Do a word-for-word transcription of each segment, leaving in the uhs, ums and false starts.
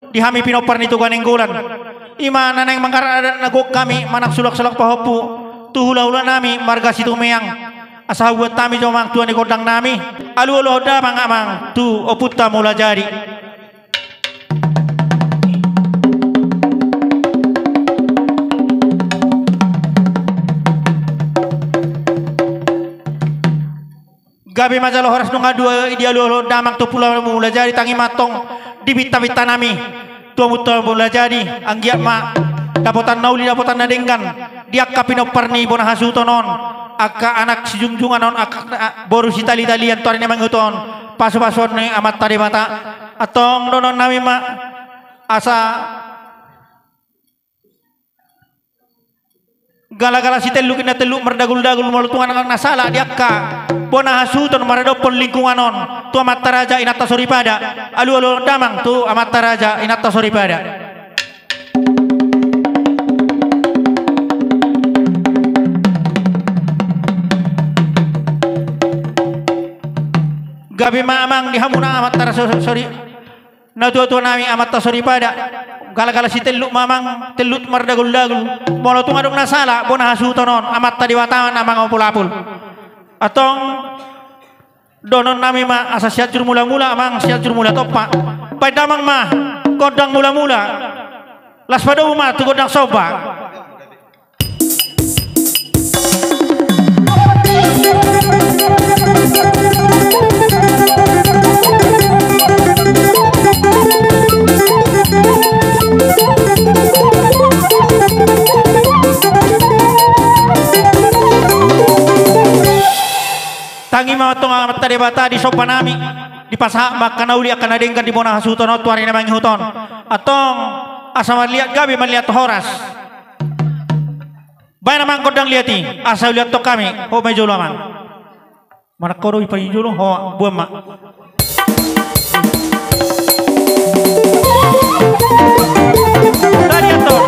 di hami pinompar ni Toga Nainggolan. I ma na naeng manggarar adat na gok hami manang sulak-sulak pahompu tu hula-hula nami marga Situmeang. Asa hubuat hami jo amang tua ni gondang nami. Alualuhon damang amang tu ompunta Mulajadi. Gabe ma jala horas nunga dua dialualuhon damang tu ompunta Mulajadi, tangi ma antong di pinta-pinta nami tu ompunta Mulajadi, anggiat ma dapotan na uli dapotan na denggan di angka pinompar ni bona hasuhuton on, angka anak sijungjungan on, angka boru sitali-talian tu ari na mangihut on, pasu-pasuon ni Amanta Debata. Antong dohonon nami ma asa gala-gala sitelluk inna telluk mardagul-dagul, molo tung adong na sala di angka bona hasuhuton maradophon lingkungan on, tu amanta raja inanta soripada. Alualuhon damang tu amanta raja inanta soripada. Gabe ma amang di hamuna amanta ra-, so-, sori-, natua-tua nami amanta soripada. Gala-gala sitelluk ma amang, telluk mardagul-dagul. Molo tung adong na sala bona hasuhuton on, Amanta Debata ma na mangapul-apul. Antong dohonon nami ma asa Sianjur Mula-mula amang, Sianjur Mula Tompa. Baen damang ma gondang mula-mula. Las padomu ma tu gondang somba. Tangi ma antong Amanta Debata di somba nami, dipasahat ma angka na uli angka na denggan di bona hasuhuton on tu ari na mangihut on. Antong asa marliat gabe, marliat horas. Baen amang gondang liat i, asa uliathon hami. Ho ma i jolo amang. Manang ho do i paijolo, ho boan ma. Tadi antong.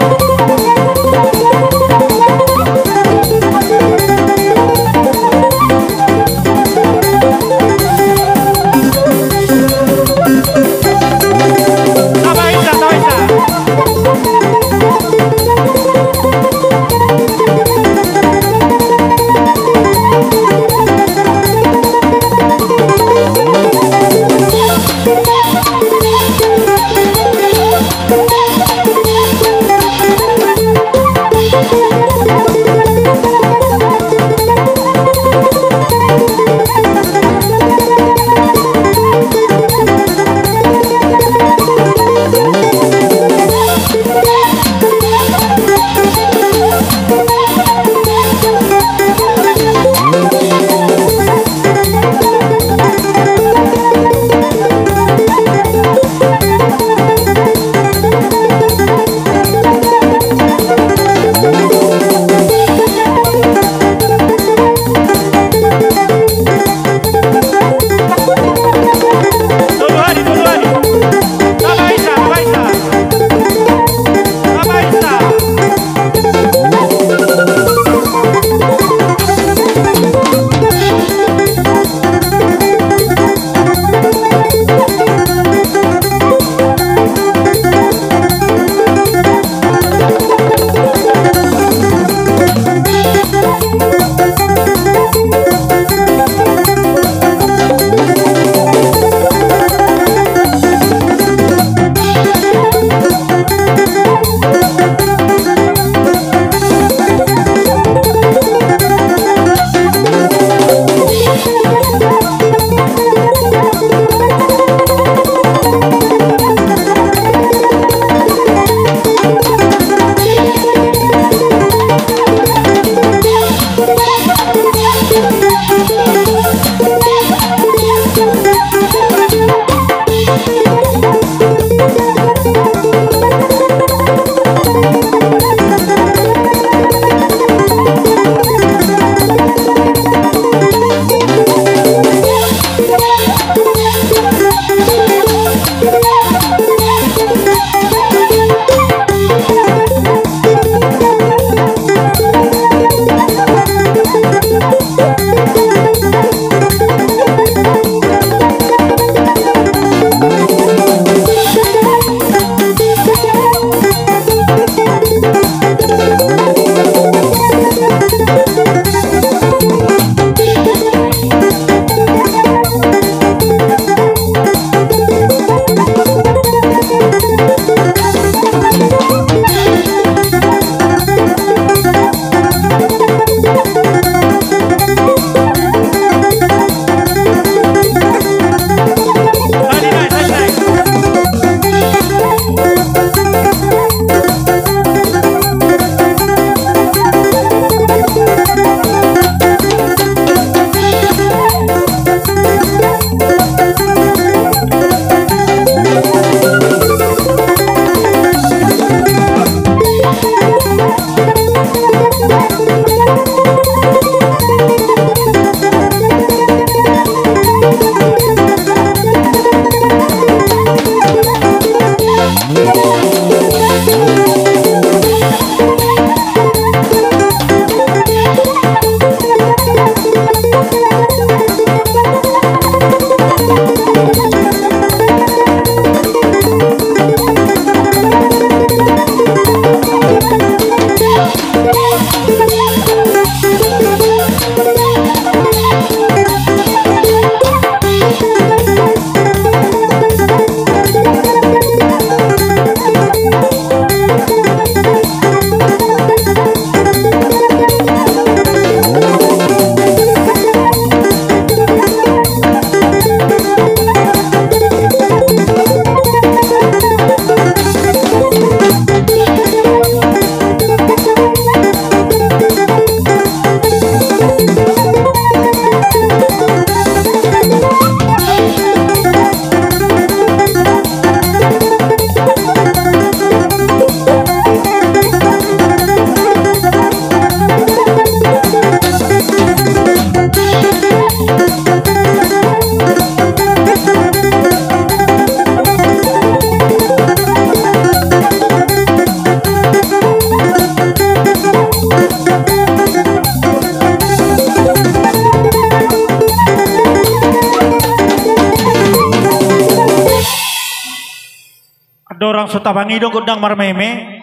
Dorang so tapangido gondang marmeme,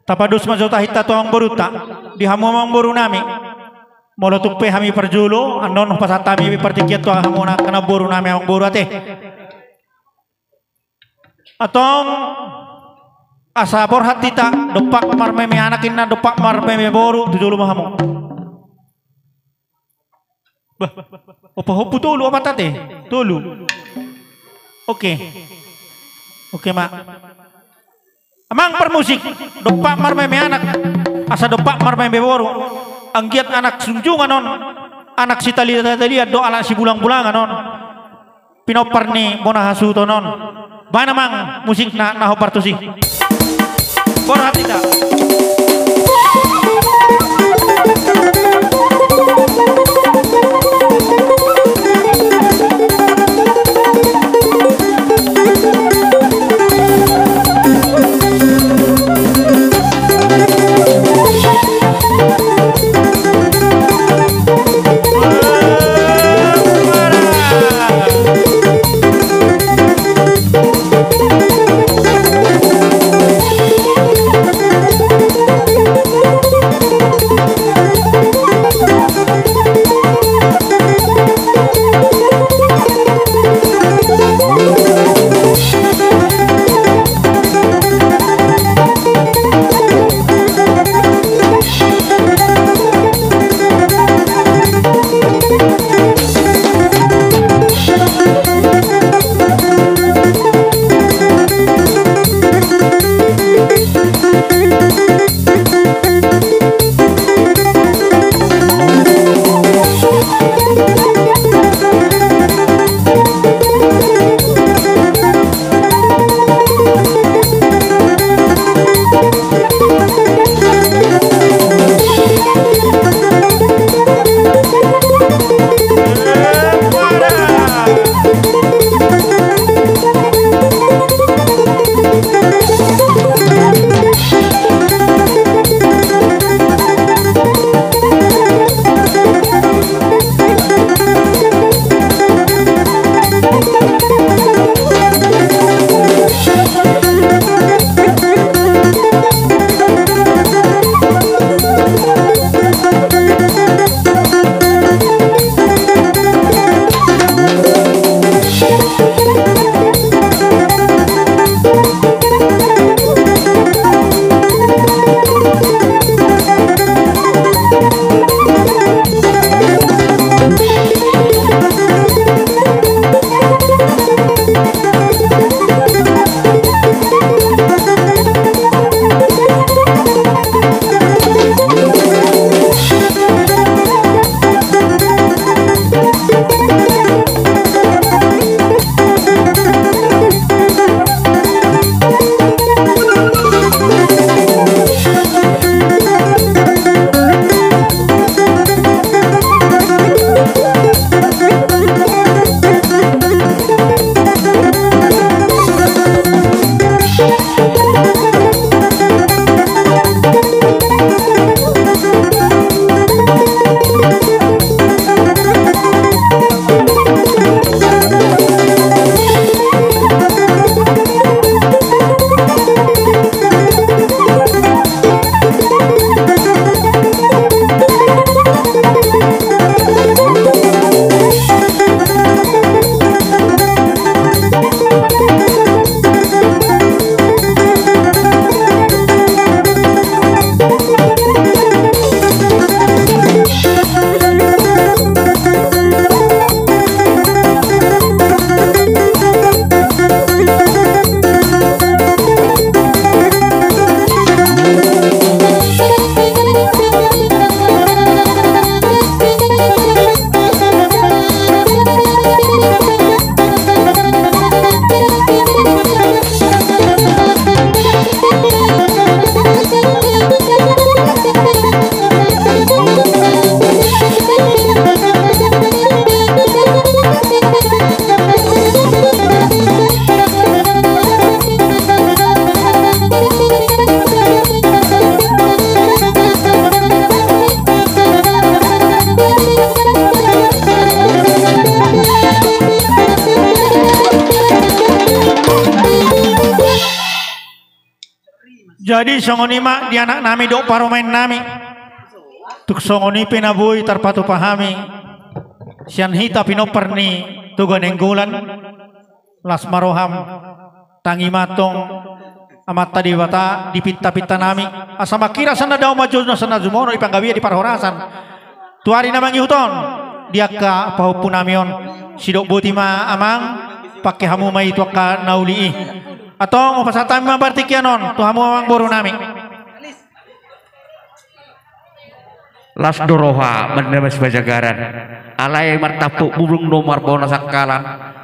tapados ma jo tahinta tu amangborunta. Di hamu amangborunami, molo tung pe hami parjolo, annon hupasahat hami partingkian tu hamu na, na borunami amangboru ate. Antong asa borhat hita, dompak marmeme anak inna, dompak marmeme boru, tu jolo ma hamu. Bah, opa, hompu tolu, opat ate? Tolu. Oke. Oke ma. Amang parmusik, dompak marmeme anak, asa dompak marmeme boru. Anggiat anak junjungan on, anak sitali-talian do, anak sibulang-bulangan on. Pinompar ni bona hasuhuton on. Baen amang musikna na hombar tusi. Borhat hita. Jadi songon i ma di anak nami dohot parumaen nami. Tung songon i pe na boi tarpatupa hami sian hita pinompar ni Toga Nainggolan, las ma roham, tangi ma antong Amanta Debata di pinta-pinta nami, asa mangkirap sian na dao, manjou sian na jumono, di panggabean, di parhorasan, tu ari na mangihut on, di angka pahompu nami on. Sidok boti ma amang, pangke hamu ma i tu angka na uli i. Antong hupasahat hami ma partingkian on tu hamu amang boru nami. Las do roha manamasi pajagaran. Alai martampuk bulung do marbona sangkalan.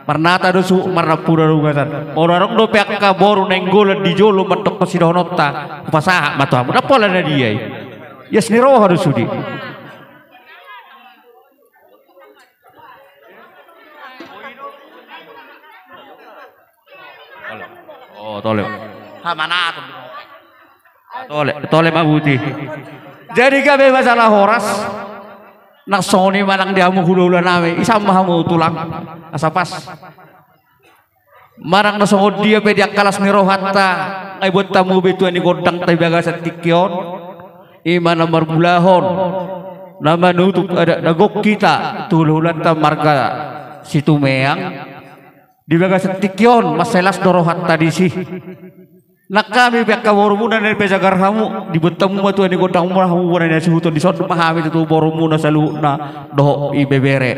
Marnata do suhut, marnampuna do ugasan. Molo adong dope angka boru Nainggolan di jolo mandokkon sidohononta, hupasahat ma tu hamu. Ndang pola na dia i. Ias ni roha do sude. Oh, tole. Ha, mana tu? Tole, tole ma buti. Jadi gabe masalah horas. Nang songon i manang di hamu hula-hula nami, isam ma hamu tulang. Asa pas. Manang na songon dia pe di angka las ni rohanta, nga diboan hamu be tua ni gondang ta di bagasan tingki on. I ma na marmulahon, na manutup adat na gok hita tu hula-hulanta marga Situmeang. Di bagasan tingki on, mansai las do rohanta disi. Nang hami pe angka borumuna na dipajagar hamu, diboan hamu ma tua ni gondangmuna, hamu bona ni hasuhuton, dison ma hami tutu borumuna saluhutna dohot ibebere.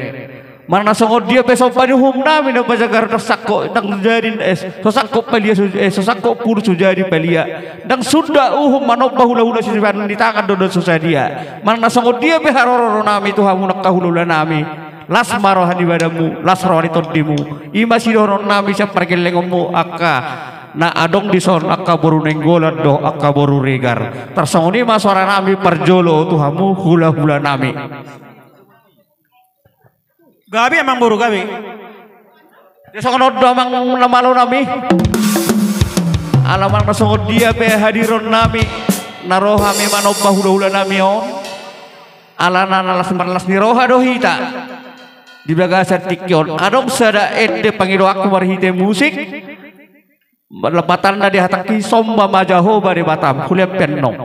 Manang na songon dia pe somba ni uhum nami na pajagar, ndang sangkot, ndang jadi, eh, so sangkot palia so, eh, so sangkot pulu so jadi palia. Ndang sunda uhum manomba hula-hula, sipangan ni tangan do na so sadia. Manang na songon dia pe haroro nami tu hamu angka hula-hula nami. Las ma roha ni badanmu, las roha ni tondimu. I ma sidohonon nami sian pargellengonmu angka na adong dison, angka boru Nainggolan dohot angka boru Regar. Tarsongon i ma soara nami parjolo tu hamu hula-hula nami. Gabe amang boru, gabe. Dia songon on do amang na malo nami. Ala manang na songon dia pe hadiron nami, na ro hami manomba hula-hula nami on. Alana na las marlas ni roha do hita. Di bagasan tingki on adong sada ende pangidoanku marhite musik. Lapatanna dihatahon: Somba ma Jahowa Debatam. Hulean pe annon.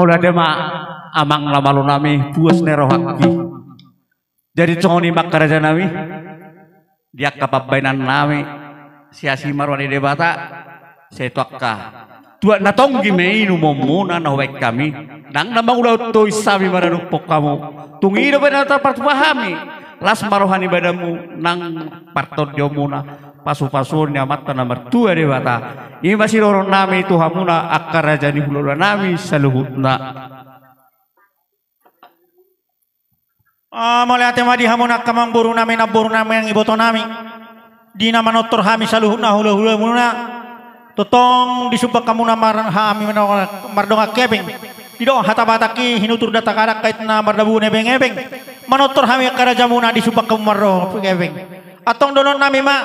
Olo, ate ma, amang na malo nami, puas ni rohangki. Jadi songon i ma angka raja nami, di angka pambahenan nami, siasi ma roha ni Debata, sai tu angka tuak na tonggi ma inumonmuna na hubahen hami, ndang na mangulahon tois hami maradophon hamu. Tung i dope na tarpatupa hami, las ma roha ni badanmu nang partondionmuna, pasupasuon ni Amanta na martua Debata. I ma sidohonon nami tu hamuna angka raja ni hulahula nami saluhutna. Ah, mauliate ma di hamuna angka amangboru nami, namboru nami, nang iboto nami, di na manortor hami saluhutna hulahulamuna. Tongtong disumbang hamuna mar-, hami mardongan hepeng. Didok hata Batak i, hinutur data kadang, hait na mardabu ebeng-ebeng. Manortor hami angka rajamuna, disumbang hamu mardongan hepeng. Antong dohonon nami ma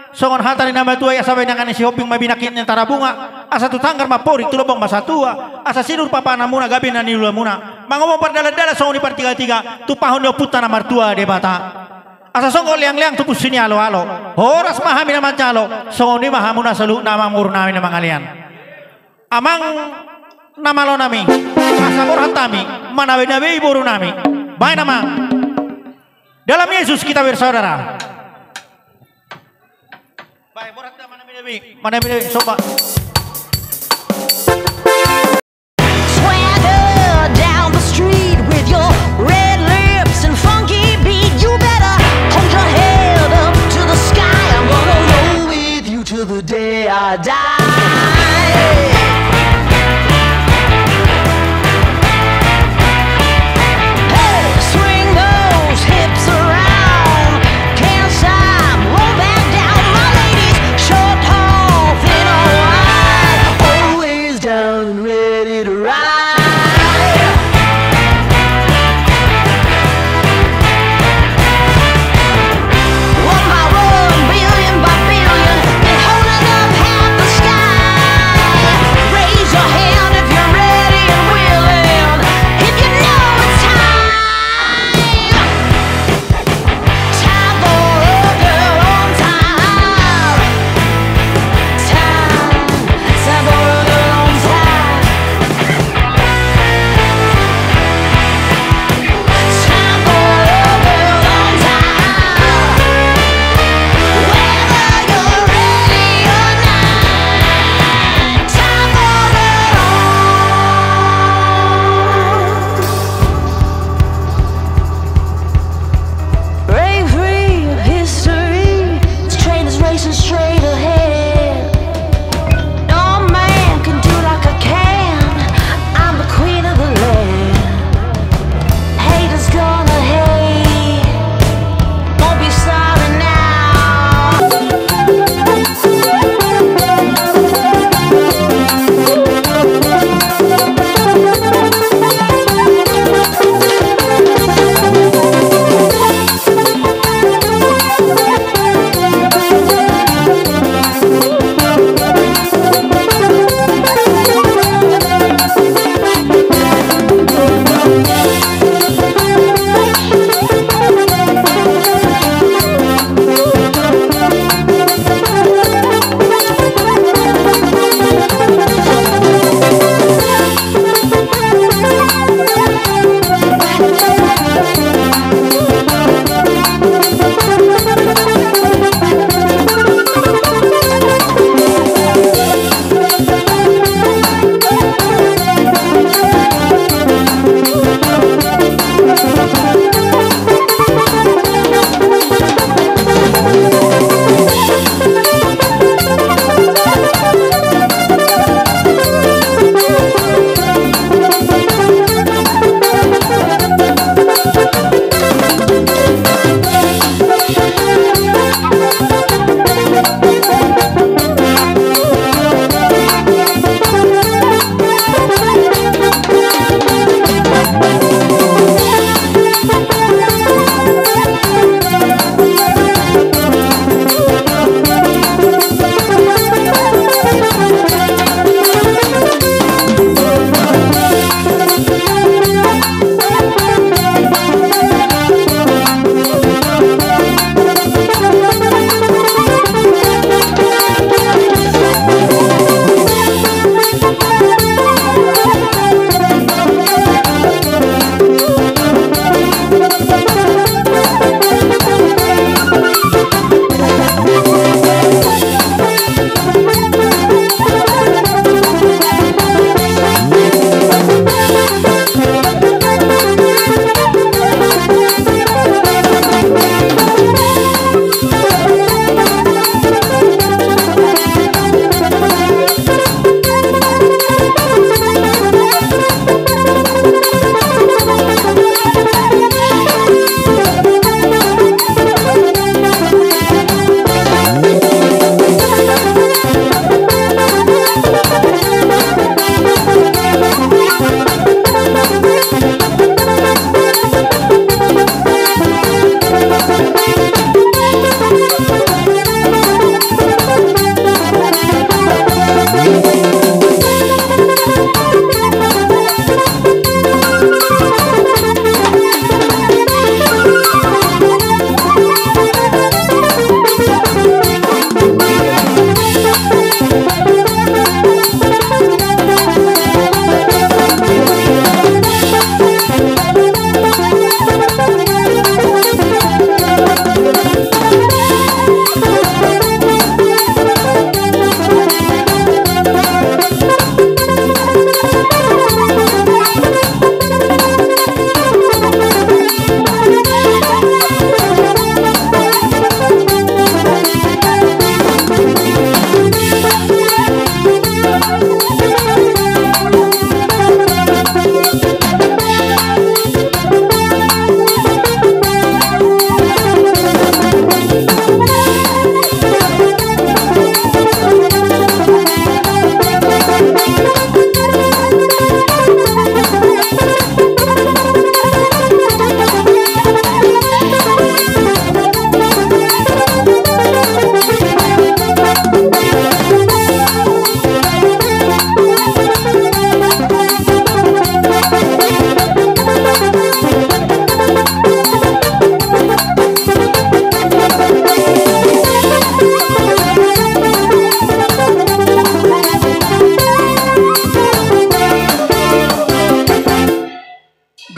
songon hata ni na matua i: Asa bahen angan ni Sihombing ma binakit ni Tarabunga, asa tu tanggar ma amporik, tu lobang ma satua, asa sinur papananmuna, gabe na niulamuna, mangomong pardalandalan songon i partigatiga, tumpahon ni ompunta na martua Debata. Asa songgop leangleang tu punsu ni aloalo, horas ma hami na manjalo, songon i ma hamuna saluhutna amangboru nami na mangalean. Amang na malo nami, asa borhat hami manabenabe boru nami. Bahen, amang. Dalam Yesus kita bersaudara. Baik, borhat da manabenabe, manabenabe, soba. Swagger down the street with your red lips and funky beat. You better hold your head up to the sky. I'm gonna roll with you till the day I die. Hey, swing those hips around. Can't stop, roll back down. My ladies, short, tall, thin or wide.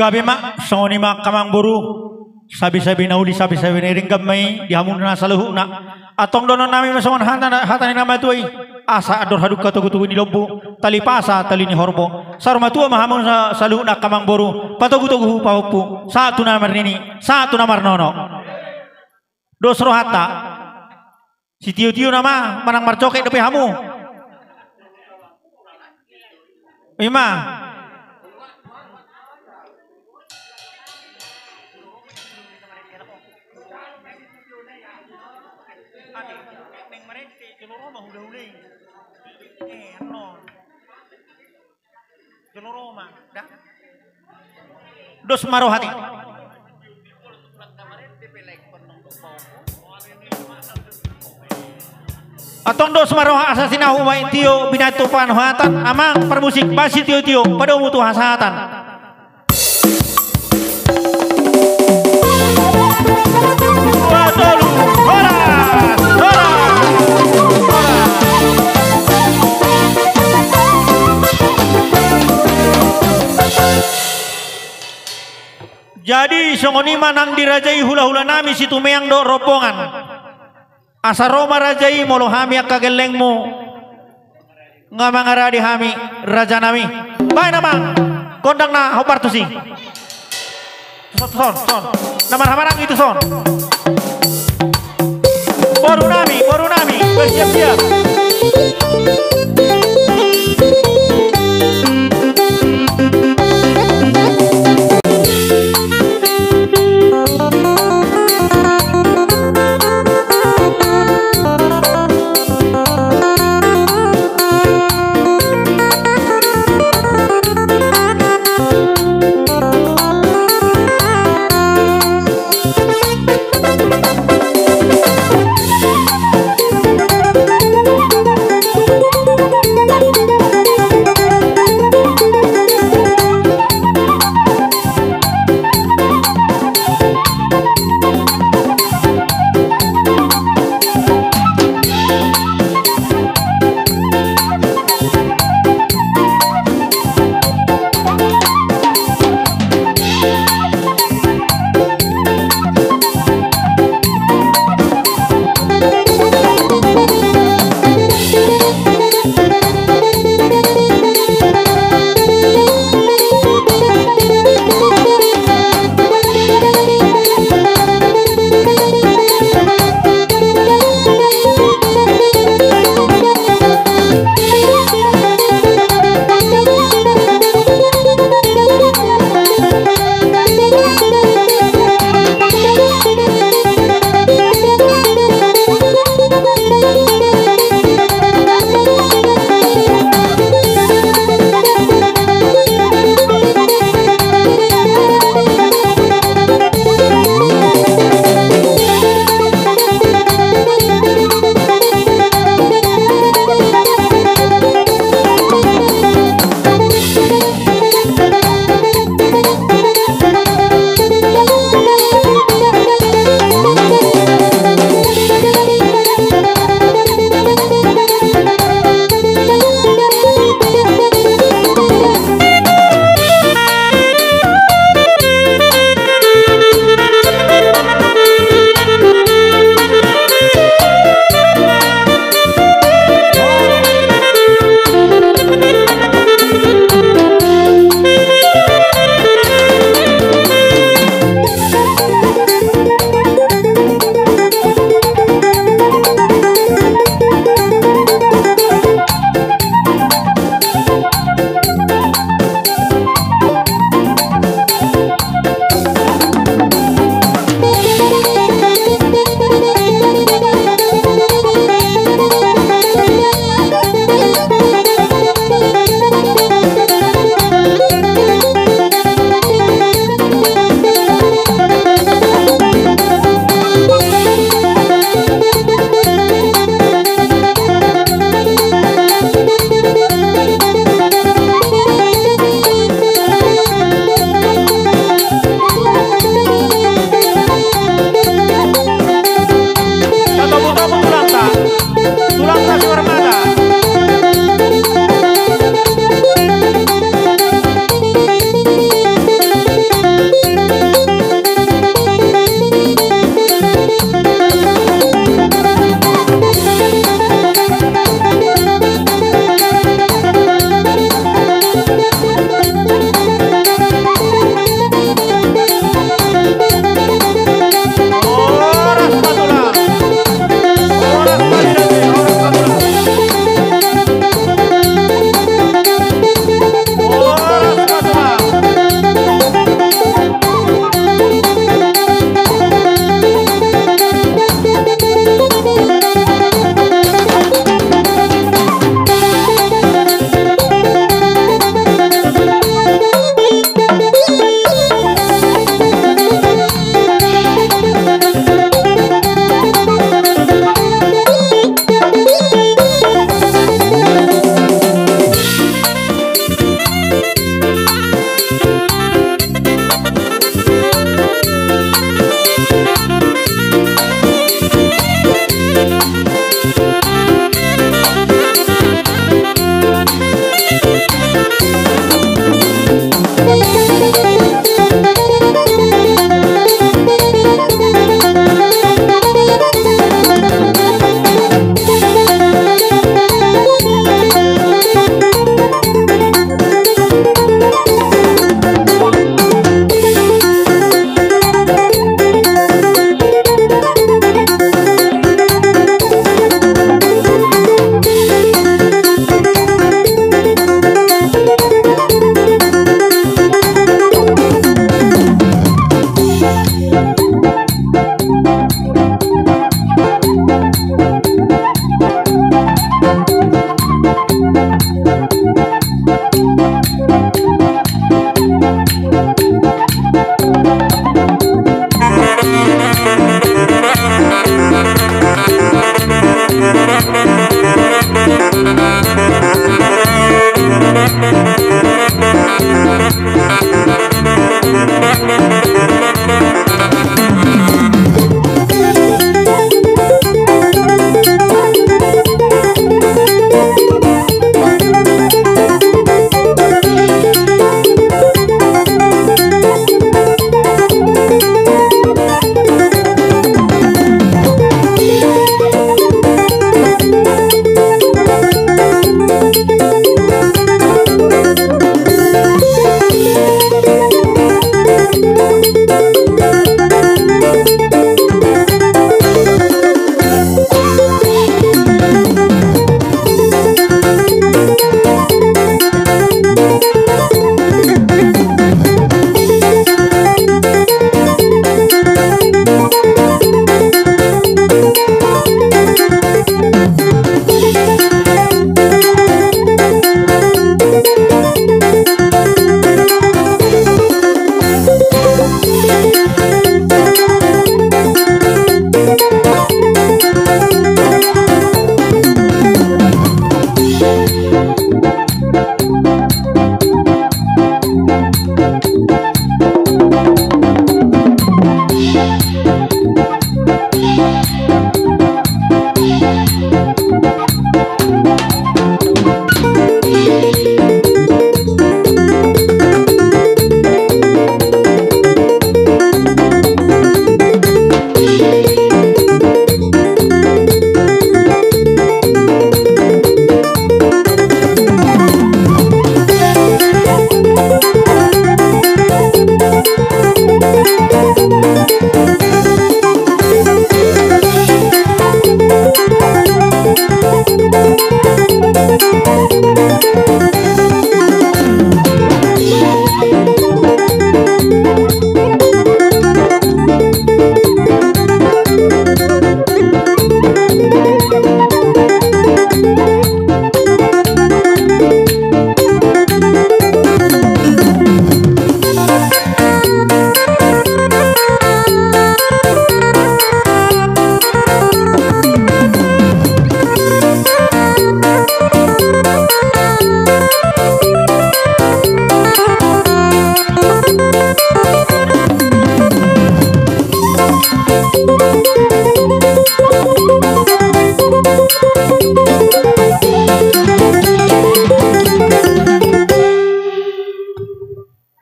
Gabe ma, songon i ma angka amang boru, sabe-sabe na uli, sabe-sabe na denggan ma i di hamuna saluhutna. Antong dohonon nami ma songon hata, hata ni na matua i: Asa andor hadungka togu-togu ni lombu, tali pasa tali ni horbo. Saur matua ma hamu sa-, saluhutna angka amang boru, patogu-togu pahompu, sahat tu na marnini, sahat tu na marnono. Dos rohanta. Sitio-tio nama, manang marcoket dope hamu. Ima. Dos ma roha i. Antong dos ma roha asa sinahu baen tio, binaen tu panghatan, amang parmusik, basi tio-tio, padomu tu hasahatan. Dua, tolu, horas, horas, horas. Jadi songon i ma nang dirajai hula-hula nami Situmeang dohot rombongan. Asa ro ma raja i molo hami angka gellengmu nga mangarade hami, raja nami. Baen amang gondang na hombar tusi. Tuson, tuson, tuson. Na marhahamaranggi tuson. Boru nami, boru nami, bersiap-siap.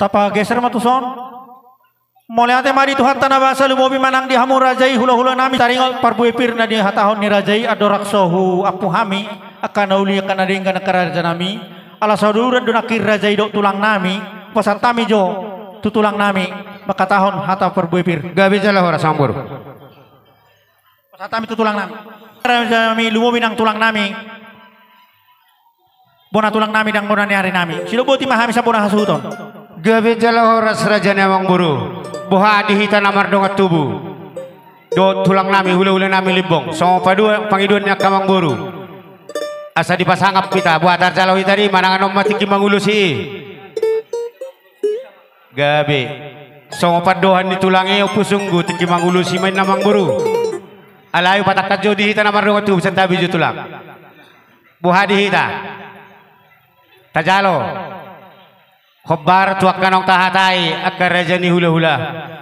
Pageser ma tuson. Mauliate ma di Tuhanta na basa, lumobi ma nang di hamu raja i, hula-hula nami, taringot parbue pir na dihatahon ni raja i, andorang so huampu hami angka na uli, angka na denggan, angka raja nami. Ala saduran do nangkin raja i dohot tulang nami, pasahat hami jo tu tulang nami mangkatahon hata parbue pir. Gabe jala horas, amangboru. Pasahat hami tu tulang nami. Raja nami, lumobi nang tulang nami. Bona tulang nami, nang bona ni ari nami. Sidok boti ma hami sambona hasuhuton. Gabe jala horas raja ni amangboru. Boha di hita na mardongan tubu dohot tulang nami, hula-hula nami Limbong. Songon padohan, pangidoan ni angka amangboru. Asa dipasangap hita, boha tarjalo hita di manang annon ma tingki mangulosi i. Gabe. Songon pandohan ni tulang i, Ompu Sunggu, tingki mangulosi ma inna amangboru. Alai patangkas jo di hita na mardongan tubu, santabi jo tulang. Boha di hita? Tajalo hombar tu angka naung tahatai, angka raja ni hula-hula.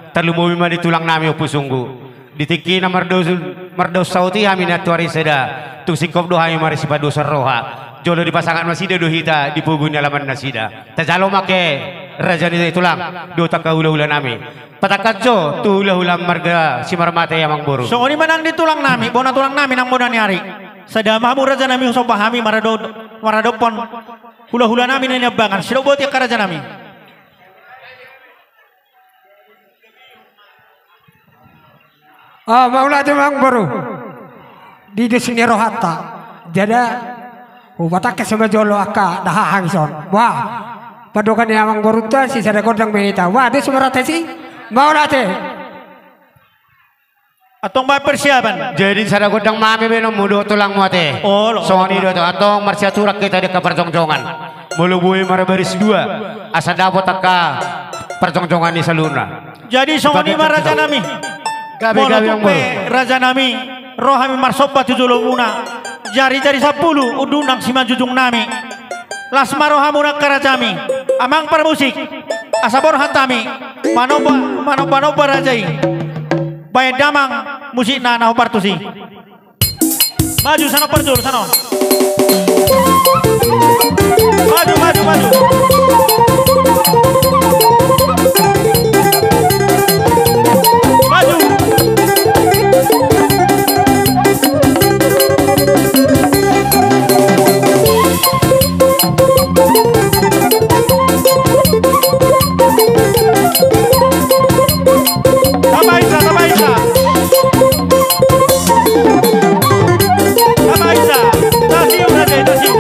Tarlumobi ma di tulang nami Ompu Sunggu. Di tingki na mardaus, mardaus saut i hami na tuari sada, tung singkop do hami marsipandosan roha. Jolo dipasangap nasida do hita di pogu ni alaman nasida. Tajalo ma angka raja ni tulang dohot angka hula-hula nami. Patangkas jo tu hula-hula marga Simarmata i, amangboru. Songon i ma nang di tulang nami, bona tulang nami, nang bona ni ari. Sada ma hamu raja nami, husomba hami marado-, maradophon hula-hula nami na niambangan. Sidok boti angka raja nami. Ah, mauliate ma amangboru. Di dos ni rohanta. Jala hupatangkas ma jolo angka dahahang i son. Wah. Pandohan ni amangborunta, sisada gondang ma hita. Wah, dos ma rohanta i. Mauliate. Antong baen persiapan. Jadi sada gondang ma hami baenonmu dohot tulangmu ate. Olo. Songon i do, antong marsiaturan hita di angka parjongjongan. Molo boi marbaris dua, asa dapot angka parjongjongan ni saluhutna. Jadi songon i ma raja nami. Gabe, gabe, amangboru. Molo tung pe raja nami ro hami marsomba tu jolomuna, jari-jari sampulu unduk nang simanjujung nami. Las ma rohamuna angka raja nami. Amang parmusik, asa borhat hami manomba, manomba-nomba raja i. Baen damang musikna na hombar tusi. Maju sana, parjolo sana. Maju, maju, maju. Maju. Tabaisa, tabaisa. Tabaisa. Tasiu, tasiu, tasiu.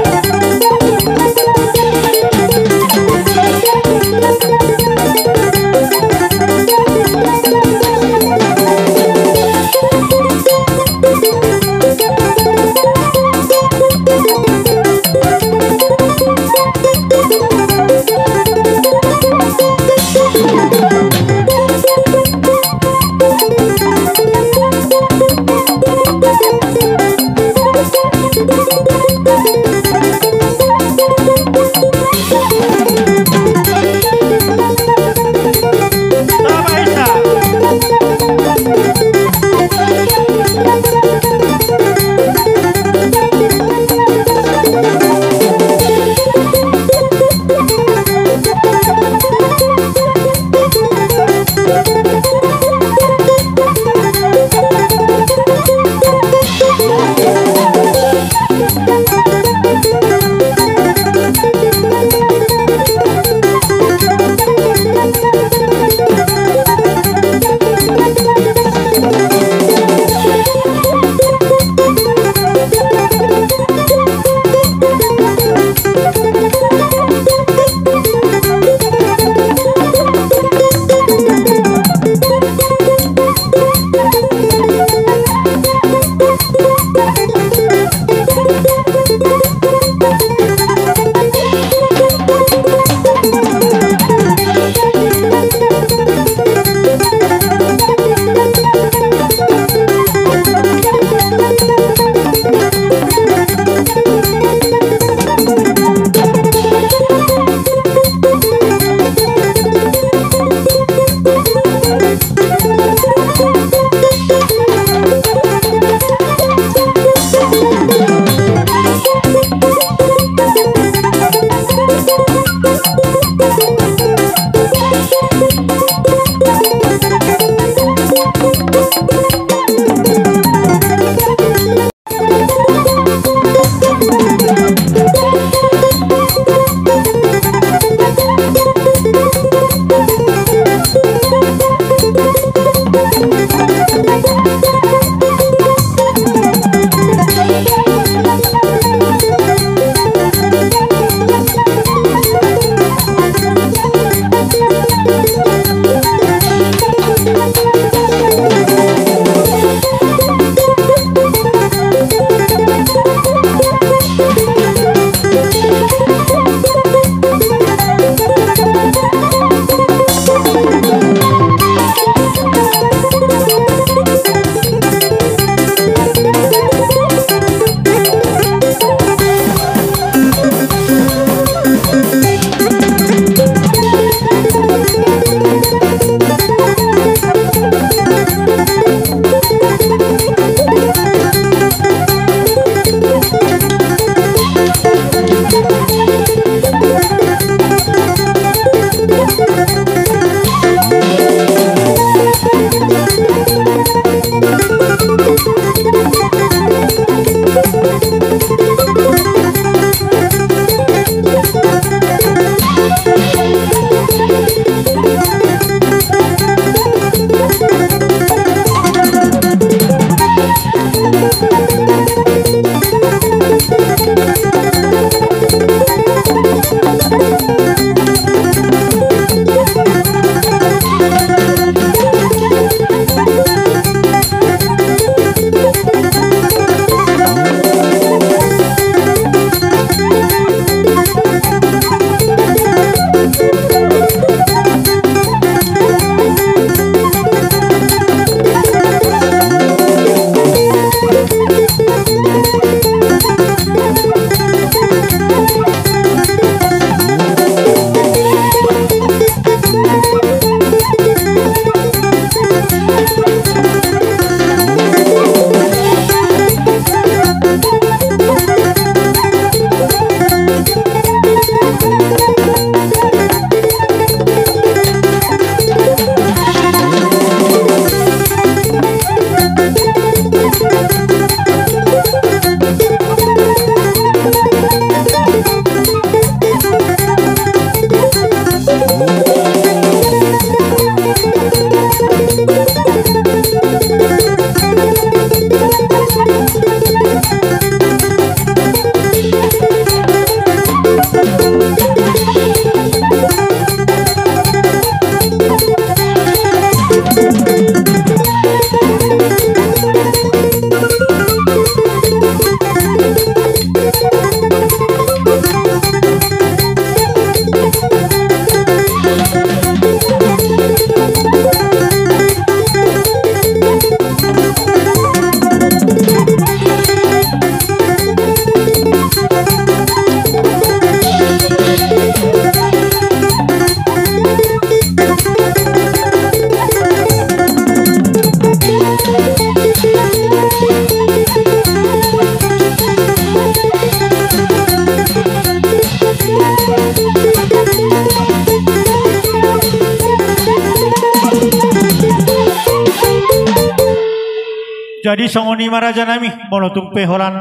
Jadi songon i ma raja nami, molo tung pe holan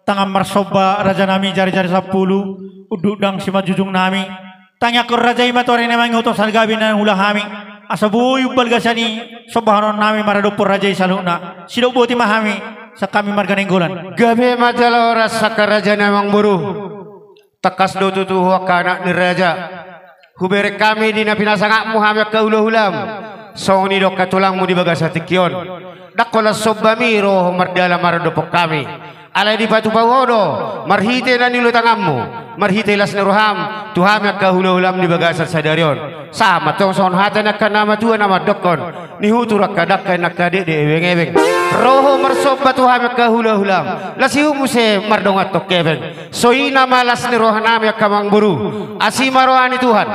tangan marsomba raja nami, jari-jari sampulu, unduk dang simanjujung nami. Tangiangkon raja i ma tu ari na mangihut on, sai gabe na hula hami, asa boi umbalga sian i sombahonon nami maradophon raja i saluhutna. Sidok boti ma hami sian hami marga Nainggolan. Gabe ma jala horas angka raja ni amangboru. Tangkas do tutu ho angka anak ni raja, hubereng hami di na pinasangapmu hami angka hulahulam. Songon i do angka tulangmu di bagasan tingki on. Ndang holan sombami ro ho mardalan maradophon hami. Alai dipatupa ho do marhite na niula tanganmu, marhite las ni roham tu hami angka hulahulam di bagasan sadari on. Sahat ma tong songon hata ni angka na matua na mandokkon: Nihutur angka dangka, angka dekdek ebeng-ebeng. Ro ho marsomba tu hami angka hulahulam, las ihut muse mardongan tong hepeng. Songon i ma las ni roha nami angka amangboru. Asi ma roha ni Tuhan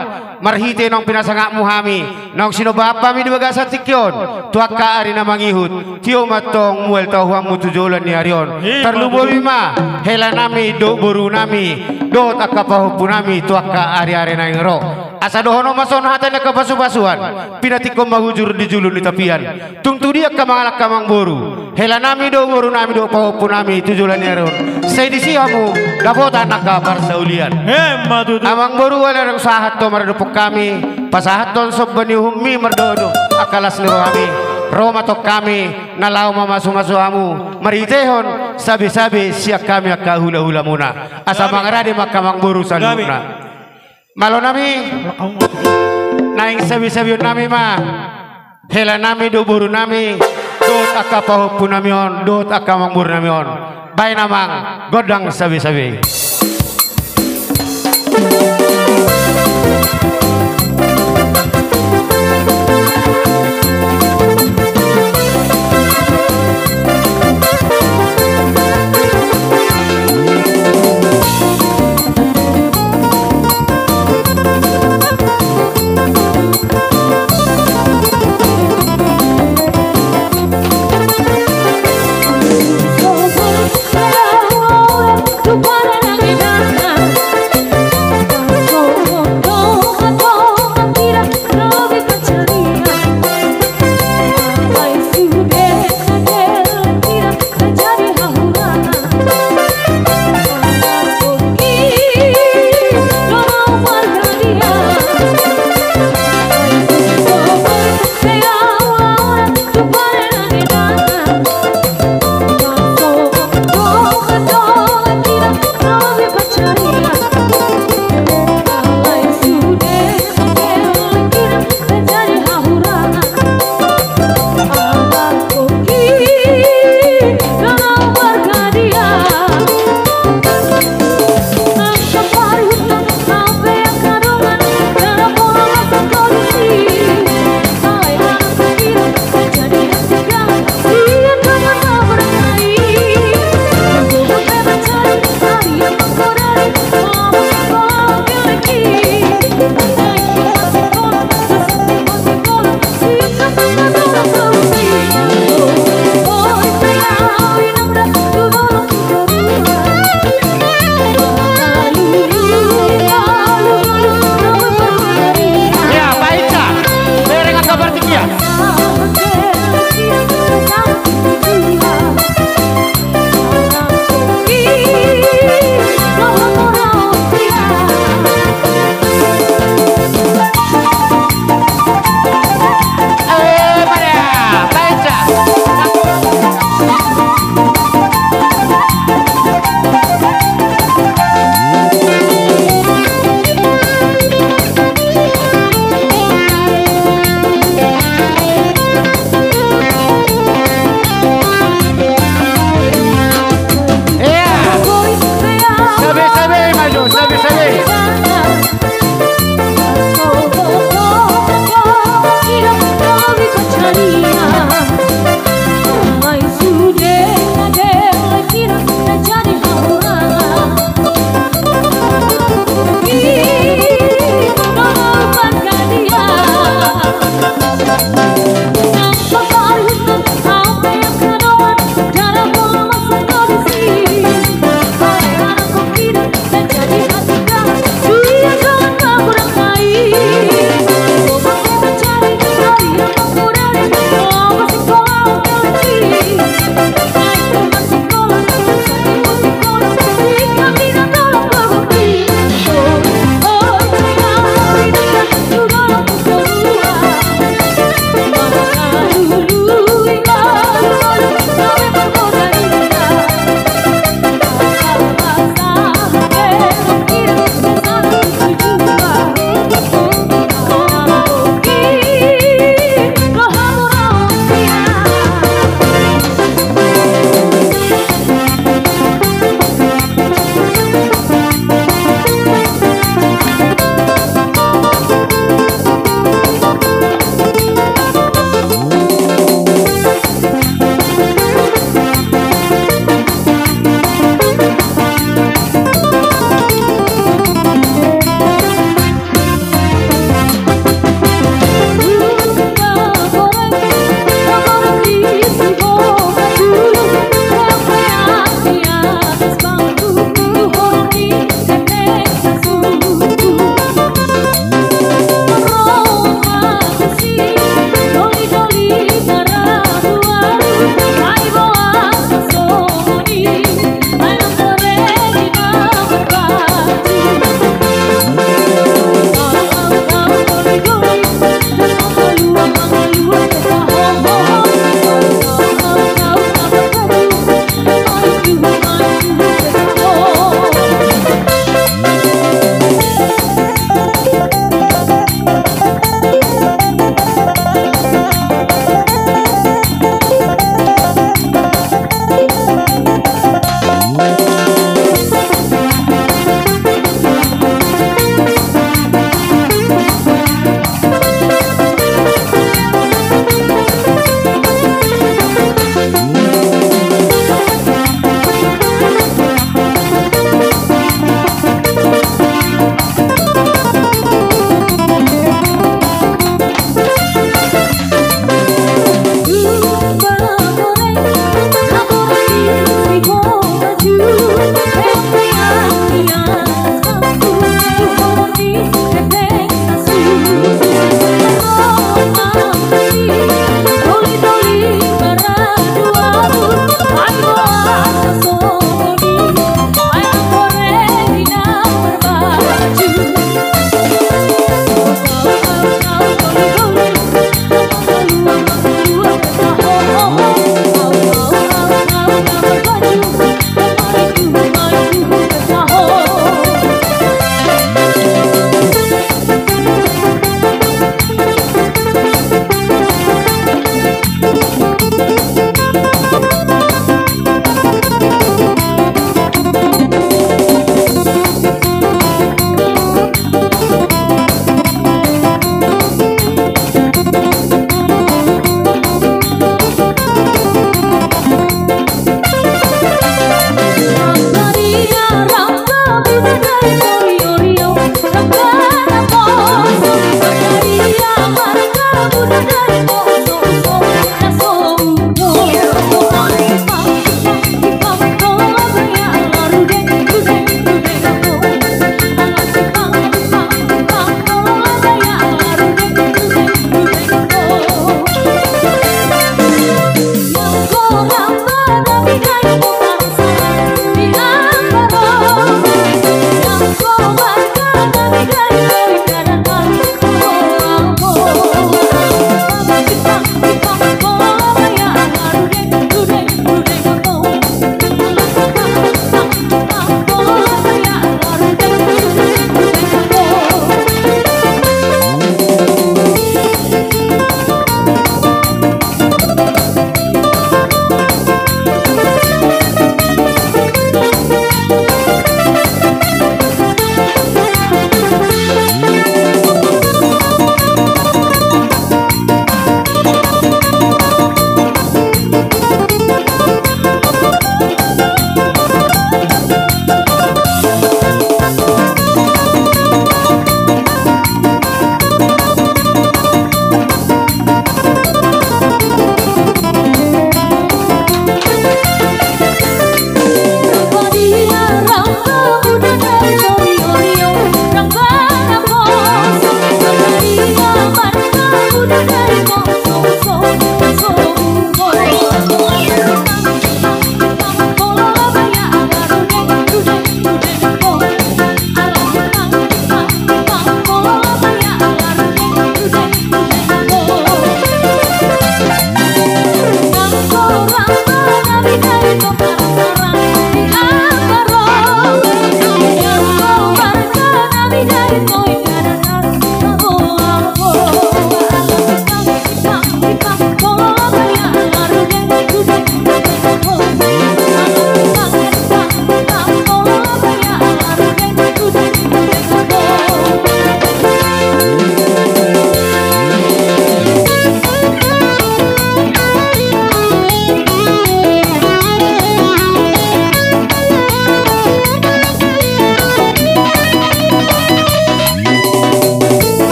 marhite naung pinasangapmu hami, naung sinombahan hami di bagasan tingki on tu angka ari na mangihut. Tio ma tong mual tahuanmu tu joloan ni ari on. Tarlumobi ma hela nami dohot boru nami dohot angka pahompu nami tu angka ari-ari naeng ro. Asa dohonon ma songon hata ni angka pasupasuan, pinantikhon ma hujur di julu ni tapian. Tung tu dia angka amang, angka amangboru, helanami do, borunami do, pahompunami tu joloan ni ari on. Sai disi hamu dapotan angka parsaulian. Emma tutu. Amangboru, ala naung sahat ho maradophon hami, pasahathon somba ni uhummi mardodo angka las ni rohami. Ro ma tong hami na laho mamasumasu hamu marhitehon sabesabe sian hami angka hulahulamuna. Asa mangarade ma angka amangboru saluhutna. Malonami, naeng sabesabeonnami ma helanami dohot borunami, dohot angka pahompunami on, dohot angka amangborunami on. Baen amang, gondang sabesabe.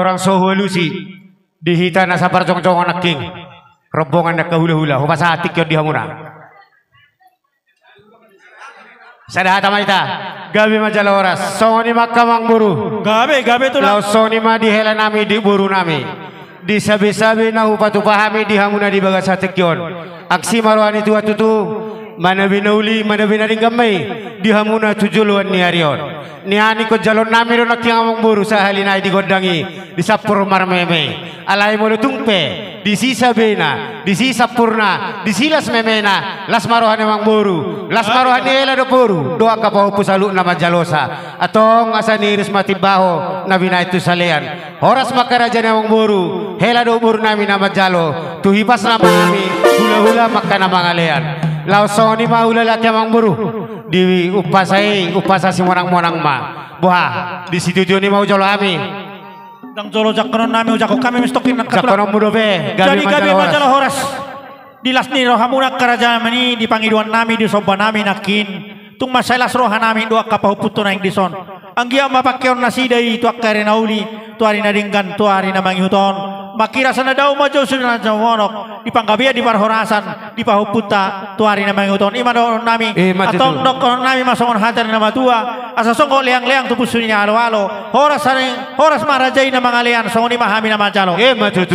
Hurang so hualusi di hita na saparjongjongan nangkin, rombongan ni angka hulahula, hupasahat tingki on di hamuna. Sada hata ma hita. Gabe ma jala horas. Songon i ma angka amangboru. Gabe, gabe tulang. Laos songon i ma di hela nami, di boru nami, di sabesabe na hupatupa hami di hamuna di bagasan tingki on. Angsi ma roha ni Tuhan tutu, manabi na uli, manabi na denggan ma i di hamuna tu joloan ni ari on. Nian ingkon jaloon nami do nangkin, amangboru, sahali nai di gondang i, di sampur marmeme. Alai molo tung pe disi sabena, disi sampurna, disi las memena, las ma roha ni amangboru, las ma roha ni hela dohot boru dohot angka pahompu saluhutna manjalosa. Antong asa niiris ma timbaho na binahen tu salean. Horas ma angka raja ni amangboru, hela dohot boru nami na manjalo. Tu hipasna ma hami hulahula ma angka na mangalean. Laos songon i ma hulahula, amangboru. Di umpasa i, umpasa simonangmonang ma. Boha, di situtu ni ma hujalo hami. Ndang jolo jangkonon nami hujangkon hami, mestongkin angka tulang. Jangkononmu dope, gabe ma jala horas. Di las ni rohamuna angka raja nami, di pangidoan nami, di somba nami nangkin, tung mansai las roha nami dohot angka pahompunta naeng dison. Anggiat ma pangkeon nasida i tu angka ari na uli, tu ari na denggan, tu ari na mangihut on. Mangkirasa na dao ma jo sude na jo monok, di panggabean, di parhorasan, di pahompunta tu ari na mangihut on. I ma dohonon nami. Antong dohonon nami ma songon hata ni na matua: Asa songgop leangleang tu pusu ni aloalo, horas ma raja i na mangalean, songon i ma hami na manjalo.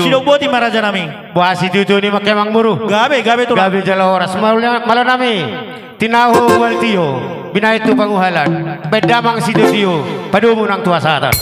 Sidok boti ma raja nami. Boha, situtu ni ma, amangboru. Gabe, gabe tulang. Gabe jala horas. Malo nami, tinahu mual tio, binahen tu panguhalan, bahen damang sitiotio, padomu nang tu hasahatan.